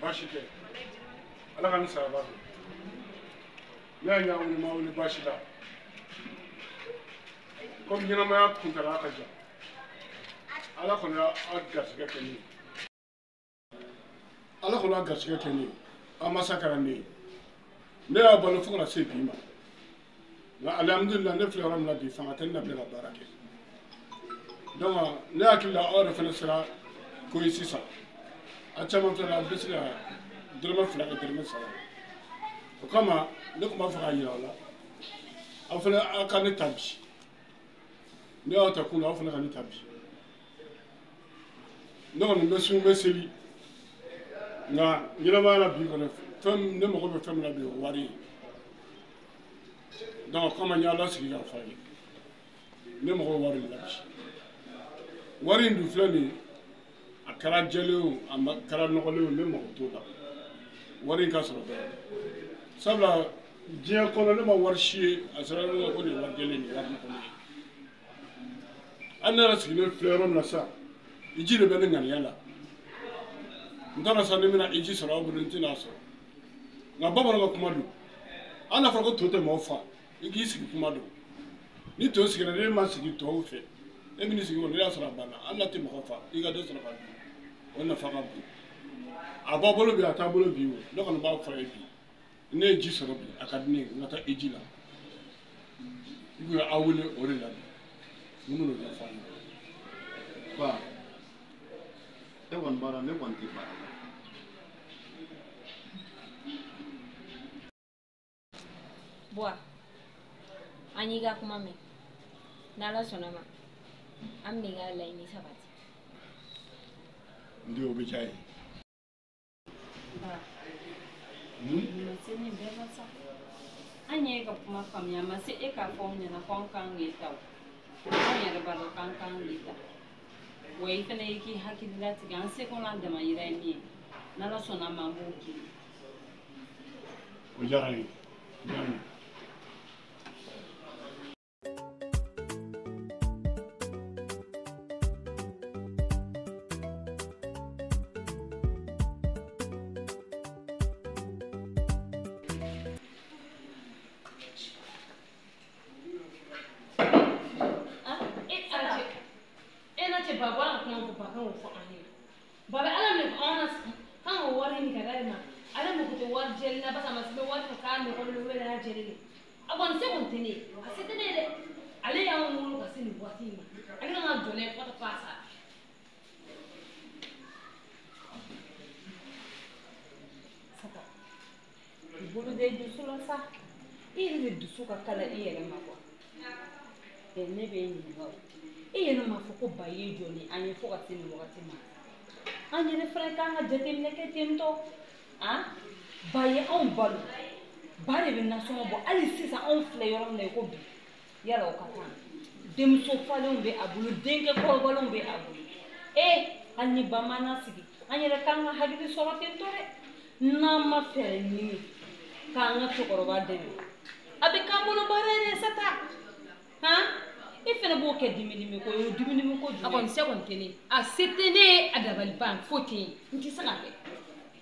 Baasi tɛ. Ala ka ni saraba fɛ. Ne y'a ɲa ma wuli baasi la. Komi ɲɛnamaya kuntala ka jan. Ala kɔni y'a garisɛgɛ kɛ ne ye. Ala kɔni y'a garisɛgɛ kɛ ne ye. An masa kɛra ne ye. Ne y'a balo fo ka na se bi ma. Nka alihamudulila ne filɛ yɔrɔ min na bi fanga tɛ ne na bilen ka baara kɛ. Donc ne hakili la aw yɛrɛ fana sera ko ye sisan. A caman filɛ a bɛ se ka dɔrɔmɛ 2 kɛ dɔrɔmɛ 3. O kama ne tun b'a fɛ k'a yira aw la. Aw fana aw ka ne ta bi. Ne y'aw ta kun na aw fana ka ne ta bi. Ne kɔni bɛ sun bɛ seli. Nka ɲɛnamaya la bi kɔni fɛn ne mago bɛ fɛn min na bi o wari ye. Donc komi n y'a lasigi k'a fɔ a ye. Ne mago bɛ wari de la bi. Wari in dun filɛ nin ye. A kɛra jɛlen o a kɛra nɔgɔlen o ne mago t'o la. Wari in ka sɔrɔ dɔrɔn. Sabula diɲɛ kɔnɔ ne ma wari si ye a sera ne ma ko nin ye wari jɛlen nin ye wari nɔgɔlen ye. Hali ne yɛrɛ sigilen filɛ yɔrɔ min na sisan i ji de bɛ ne ŋaniya la. N t'a dɔn sa ni n bɛna i ji sɔrɔ aw bolo n tɛna sɔrɔ. Nka bamananw ka kuma don. Hali n'a fɔra ko to tɛ maaw fa i k'i sigi kuma don. Ni to sigira n'e ma sigi tɔw fɛ e bɛn'i sigi o n'i y'a sɔrɔ a banna hali n'a tɛ mɔgɔ fa i ka dɔ sɔrɔ ka dun. O nafa ka bon. A b'a bolo bi a t'a bolo bi o ne kɔni b'a fɔ a ye bi. Ne ye ji sɔrɔ bi a ka di ne ye n ka taa i ji la. I kun ye aw wele o de la bi. Mun bɛn'o ɲɛfɔ an ye. Ba, e kɔni b'a dɔn ne kɔni tɛ baara la. Buwa, an y'i ka kuma mɛn. N'Ala sɔnna ma, an bɛ ka laɲini sabati. N den o bɛ diya ye. Ba, nin ma se nin bɛɛ ma sa. An y'e ka kuma faamuya, a ma se e k'a fɔ anw ɲɛna ko an kan k'e ta o. Anw yɛrɛ b'a dɔn k'an kan k'e ta. Wa i fana y'i k'i hakili latigɛ, an seko n'an damayira ye min ye. N'Ala sɔnna a ma, an b'o k'i ye. O diyara n ye. O diyara n ye. Dusu ka kala i yɛrɛ ma kuwa. Ne bɛ e ɲininka o. E yɛrɛ m'a fɔ ko ba ye jɔ ni an ye fo ka se nin wagati ma. An yɛrɛ fana k'an ka jateminɛ kɛ ten tɔ. Ba ye anw balo. Ba de bɛ nasɔngɔ bɔ hali sisan anw filɛ yɔrɔ min na i ko bi. Yala o ka kan. Denmuso falenw bɛ a bolo, denkɛ kɔrɔbalenw bɛ a bolo. Hali ni ba ma na sigi, an yɛrɛ k'an ka hakili sɔrɔ ten tɔ dɛ. N'an ma fɛɛrɛ ɲini k'an ka cɛkɔrɔba dɛmɛ. A bɛ k'an bolo baara yɛrɛ sa ta. Han? I fana b'o kɛ dimidimi ko ye, o dimidimi ko jumɛn? A kɔni se kɔni tɛ ne ye. A se tɛ ne ye, a dabali ban foyi tɛ yen. N tɛ se k'a kɛ.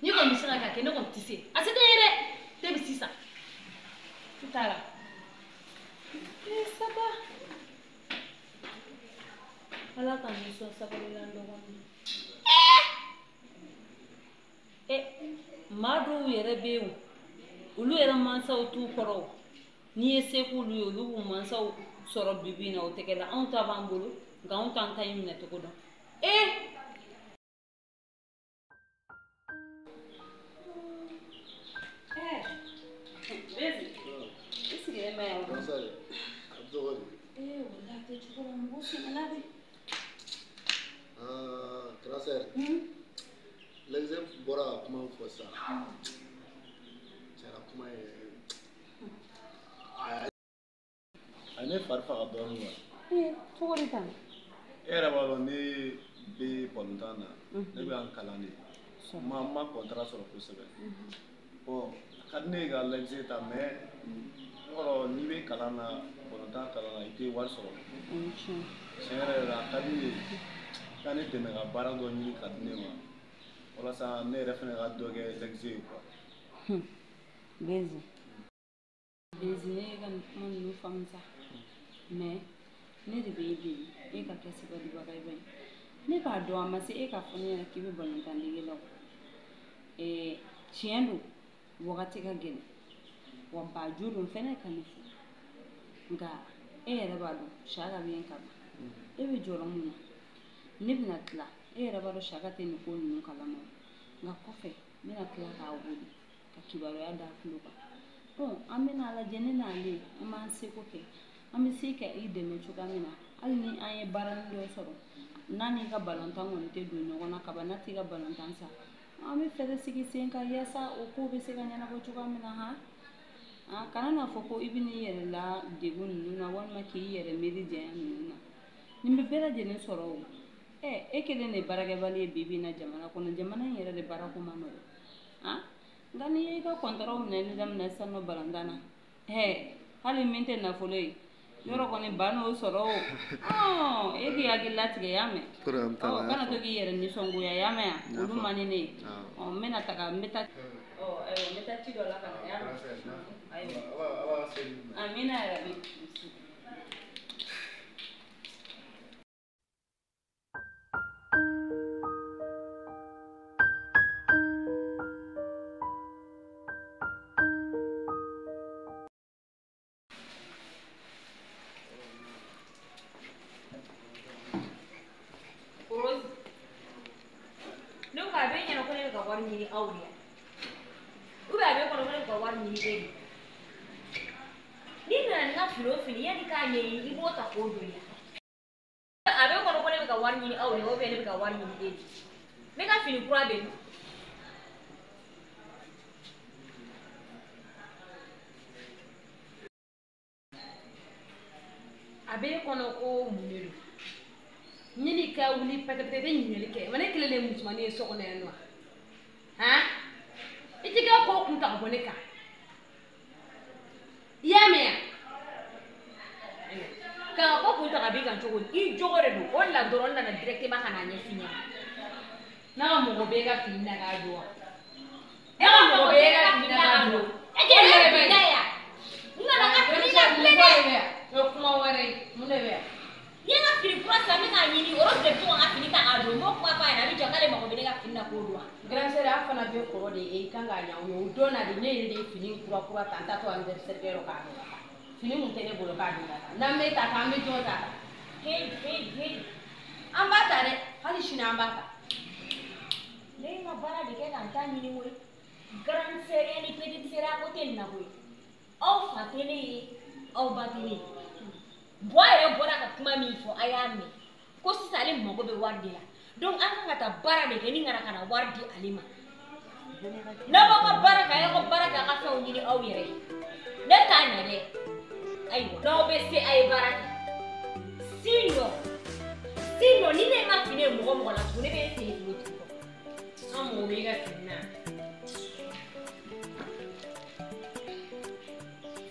N'i kɔni bɛ se k'a kɛ, ne kɔni tɛ se. A se tɛ ne ye dɛ. Ne bɛ sisan. N taara. Saba. Ala ka nisɔn sabali la n dɔgɔnin. Maa dɔw yɛrɛ bɛ yen o, olu yɛrɛ mansaw t'u kɔrɔ o. N'i ye se k'olu ye, olu b'u mansaw sɔrɔ bi bi in na o tɛgɛ la. Anw ta b'an bolo, nka anw t'an ta in minɛ cogo dɔn. Bezi, i sigilen bɛ yan o. A bɛ cogo di? Walahi a tɛ cogo la, mɔgɔ sɛgɛnna de. Grand sœur. L'exemple bɔra ka kuma min fɔ sisan. Tiɲɛna kuma ye a ye ne fari faga dɔɔnin quoi. Cogo di tan? E yɛrɛ b'a dɔn ne bɛ balontan na, ne bɛ an kalan de. N ma contrat sɔrɔ kosɛbɛ. Bon, a ka di ne ye ka Leipzig ta mais yɔrɔ n'i bɛ kalan na, balontan kalan na, i tɛ wari sɔrɔ. Tiɲɛ yɛrɛ la a ka di ne ye i ka ne dɛmɛ ka baara dɔ ɲini ka di ne ma. Walasa ne yɛrɛ fana ka dɔ kɛ Leipzig ye quoi. Bezi. Bezi ne ye ka nin kuma ninnu faamu sa. Mais ne de bɛ e deli e ka kɛ sabalibaga ye. Ne b'a dɔn a ma se e k'a fɔ ne ɲɛna k'i bɛ balontan dege la o. Tiɲɛ don wagati ka gɛlɛn wa bajo don fɛnɛ ka ne fɔ nka e yɛrɛ b'a dɔn Saka bɛ yen ka ban e bɛ jɔrɔ mun na ne bɛna tila e yɛrɛ b'a dɔn Saka tɛ nin ko ninnu kalama nka kɔfɛ n bɛna tila k'a wele ka kibaruya d'a tulo kan bon an bɛna a lajɛ ne n'ale an b'an seko kɛ an bɛ se ka i dɛmɛ cogoya min na hali ni an ye baaranin dɔ sɔrɔ n'a n'i ka balontan kɔni tɛ don ɲɔgɔn na kaban n'a t'i ka balontan sa an bɛ fɛɛrɛ sigi sen kan yaasa o ko bɛ se ka ɲɛnabɔ cogoya min na han kana n'a fɔ ko i bɛ n'i yɛrɛ la degun ninnu na walima k'i yɛrɛ miiri janya ninnu na nin bɛ bɛɛ lajɛlen sɔrɔ o e kelen de ye baarakɛbali ye bi bi in na jamana kɔnɔ jamana in yɛrɛ de baarako man nɔgɔn nka n'i y'i ka kɔntaraw minɛli daminɛ sisan nɔ balontan na hali min tɛ nafolo ye yɔrɔ kɔni ba n'o sɔrɔ o e k'i hakili latigɛ y'a mɛn kana to k'i yɛrɛ nisɔngoya y'a mɛn yan olu man di ne ye n bɛna taga n bɛ taa ayiwa n bɛ taa ci dɔ la ka na y'a mɛn ayiwa amina yarabi. Aw de yan ou bien a bɛ kɔnɔ ko ne bɛ ka wari ɲini e de n'i nana ni n ka fini o fini yanni k'a ɲɛɲini i b'o ta k'o don i la a bɛ kɔnɔ ko ne bɛ ka wari ɲini aw de ou bien ne bɛ ka wari ɲini e de ne ka fini kura bɛ min. A b'e kɔnɔ ko mun de don ɲini ka wuli pɛtɛpɛtɛ i bɛ ɲininkali kɛ wa ne kelen de ye musomanin ye so kɔnɔ yan nɔ. I t'i ka ko kun ta ka bɔ ne kan i y'a mɛn yan ka ko kun ta ka b'i kan cogo di i jogo de don o de la dɔrɔn n nana directement ka n'a ɲɛf'i ɲɛna n'a ka mɔgɔ b'e ka fini na k'a don wa n'a ka mɔgɔ b'e ka fini na k'a don e tɛ ne fini na yan n nana n ka fini na filɛ dɛ o ye kuma wɛrɛ ye mun de bɛ yan n ye n ka fini kura san n bɛ k'a ɲini o yɔrɔ de bɛ to ka n ka fini ta k'a don n b'o kuma f'a ɲɛna a bɛ jɔ k'ale mago bɛ ne ka fini na k'o don wa. Grand sœur an fana bɛ kɔrɔ de ye i kan k'a ɲɛ o don na de ne yɛrɛ de ye fini kura kura ta n taatɔ anniversaire kɛyɔrɔ k'a don ka taa fini mun tɛ ne bolo k'a don ka taa n'an bɛ ta k'an bɛ jɔn ta heyi heyi heyi an b'a ta dɛ hali sini an b'a ta. Ne ye n ka baara de kɛ ka n ta ɲini koyi grande sœur ni petite sœur ko tɛ nin na koyi aw fa tɛ ne ye aw ba tɛ ne ye Buwa yɛrɛ bɔra ka kuma min fɔ a y'a mɛn ko sisan ale mago bɛ wari de la donc an kan ka taa baara de kɛ ni kana ka na wari di ale ma n'aw b'aw ka baara kɛ a y'aw ka baara kɛ a ka fɛnw ɲini aw yɛrɛ ye ne t'a ɲɛ dɛ ayiwa n'aw bɛ se a ye baara kɛ sinon sinon ni ne ma fini ye mɔgɔ mɔgɔ la tuguni ne bɛ fini fini tigi kɔ. An mago bɛ i ka fini na.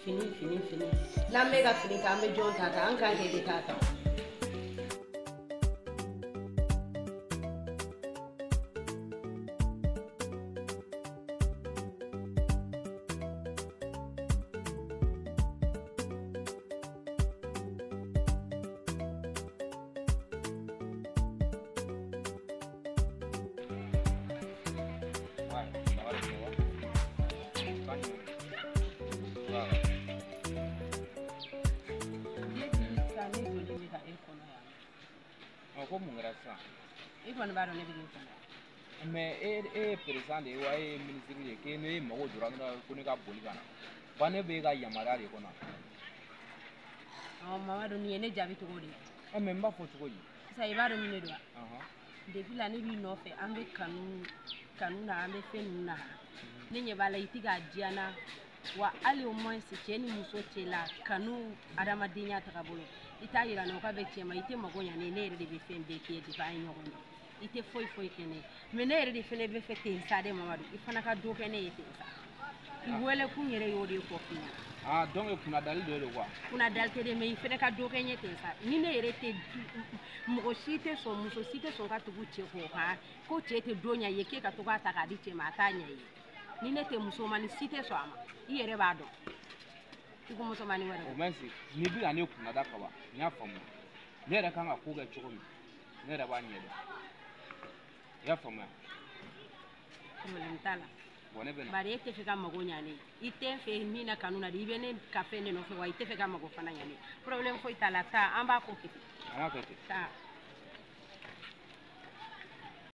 Fini fini fini n'an bɛ ka fini ta an bɛ jɔn ta ta an kan k'e de ta ta. Ko mun kɛra sisan? I kɔni b'a dɔn ne bɛ k'i kɔnɔ. Mais e ye président de ye wa e ye ministre de ye k'e ne ye mago jɔra ne la ko ne ka boli ka na ba ne bɛ e ka yamaruya de kɔnɔ. Mamadu nin ye ne jaabi cogo de ye. Mais n b'a fɔ cogo di? Sisan i b'a dɔn min de don wa? Depuis la ne b'i nɔfɛ an bɛ kanu na an bɛ fɛn ninnu na ne ɲɛ b'a la i tɛ k'a diya n na wa hali au moins cɛ ni muso cɛla kanu adamadenya tagabolo i t'a yira n na k'a bɛ cɛ ma i tɛ mago ɲa ne ye ne yɛrɛ de bɛ fɛn bɛɛ k'i ye depuis an ye ɲɔgɔn dɔn i tɛ foyi foyi kɛ ne ye mais ne yɛrɛ de fɛnɛ bɛ fɛ ten sa de Mamadu i fana ka dɔ kɛ ne ye ten sa I wele kun yɛrɛ y'o de kɔ f'i ɲɛna. Ah, donc kunnadali dɔ de quoi. Kunnadali tɛ dɛ, mais i fɛnɛ ka dɔ kɛ n ye ten sa. Ni ne yɛrɛ tɛ, mɔgɔ si tɛ sɔn, muso si tɛ sɔn ka tugu cɛ kɔ kan ko cɛ tɛ don ɲɛ i ye k'e ka to k'a ta k'a di cɛ ma, a t'a ɲɛ i ye. Ni ne tɛ, musomanin si tɛ sɔn a ma, i yɛrɛ b'a dɔn. I ko musomanin wɛrɛ. Au moins n'i bɛ ka ne kunnada ka ban, n y'a faamu. Ne yɛrɛ kan ka ko kɛ cogo min, ne yɛrɛ b'a ɲɛdɔn. I y'a faamuya? Problème t'a la. Bon, ne bɛ na. Bari e tɛ fɛ ka mago ɲa ne ye. I tɛ n fɛ min na kanu na de, i bɛ ne ka fɛn de nɔfɛ wa i tɛ fɛ ka mago fana ɲa ne ye. Problème foyi t'a la, taa, an b'a ko kɛ ten. An k'a kɛ ten. Taa.